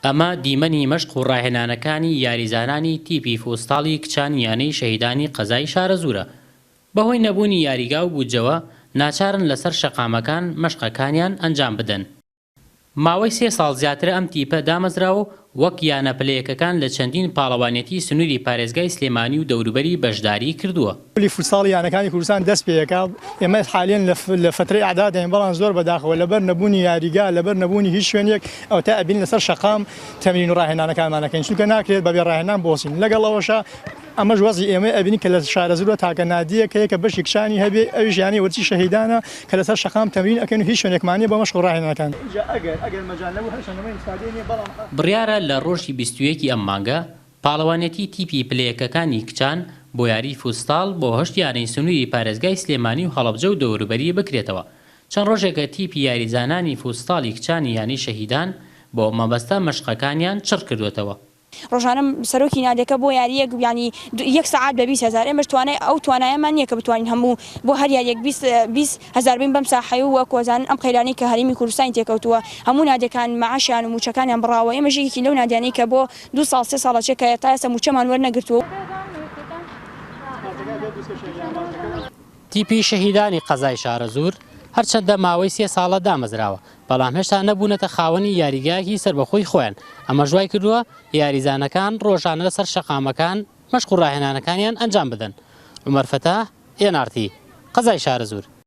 ئەمە دیمەنی مەشق و ڕاهێنانەکانی یاریزانانی تیپی فوتساڵی کچانی یانەی شەهیدانی قەزای شارەزوورە. بەهۆی نەبوونی یاریگا و بودجەوە ناچارن لەسەر شەقامەکان مەشقەکانیان ئەنجام بدەن. ماوەی سێ ساڵ زیاترە ئەم تیپە دامەزراوە و وەک یانە پلەیەکەکان لە چەندین پاڵەوانێتی سنووری پارێزگای سلێمانی و دەوروبەری بەشداریی کردووە. خولی فوتساڵی یانەکانی کوردستان دەست پێکا، ئێمە حالیەن لە فەترەی ئەعداداین، بەڵام زۆر بەداخەوە لەبەر نەبوونی یاریگا، لەبەر نەبوونی هیچ شوێنێک ئەوەتا ئەبینین لەسەر شەقام تەمرین و ڕاهێنانەکانمان ئەکەین، چونکە ناکرێت بەبێ ڕاهێنان بوەستین، لەگەڵ ئەوەشا ئەمەش وەزعی ئێمەی ئەبینین کە لە شارەزوورە تاکە نادییەک هەیە کە بەشی کچانی هەبێ ئەویش یانەی وەرزشی شەهیدانە کە لەسەر شەقام تەمرین ئەکەین و هیچ شوێنێکمان نیە بۆ مەشق و ڕاهێنانەکان. بڕیارە لە ڕۆژی 21 ی ئەم مانگە پاڵەوانێتی تیپی پلەیەکەکانی کچان بۆ یاریی فوتساڵ بۆ هەشت یانەی سنووری پارێزگای سلێمانی و هەڵەبجە و دەوروبەری بکرێتەوە. چەند ڕۆژێکە تیپی یاریزانانی فوتساڵی کچانی یانەی شەهیدان بۆ ئەو مەبەستە مەشقەکانیان چڕکردووەتەوە. ڕۆژانە سەرۆکی نادیەکە بۆ یارییەک یانی یەک سەعات بە 20 هەزار ئێمەش توانای ئەو توانایەمان نییە کە بتوانین هەموو بۆ هەر یارییەک 20 20 هەزار بین بەم ساحەی و وەک وەزانن ئەم قەیرانەی کە هەرێمی کوردستانی تێکەوتووە هەموو نادیەکان مەعاشیان و مووچەکانیان بڕاوە ئێمەش یەکێکین لەو نادیانەی کە بۆ دوو ساڵ سێ ساڵ ئەچێ کە تا ئێستا مووچەمان وەرنەگرتووە. تیپی شەهیدانی قەزای شارەزوور هەرچەندە ماوەی سێ ساڵە دامەزراوە، بەڵام هێشتا نەبوونەتە خاوەنی یاریگایەکی سەربەخۆی خۆیان، ئەمەش وایکردووە یاریزانەکان ڕۆژانە لەسەر شەقامەکان مەشق و ڕاهێنانەکانیان ئەنجام بدەن. عومەر فەتاح، ئێن ئاڕ تی، قەزای شارەزوور.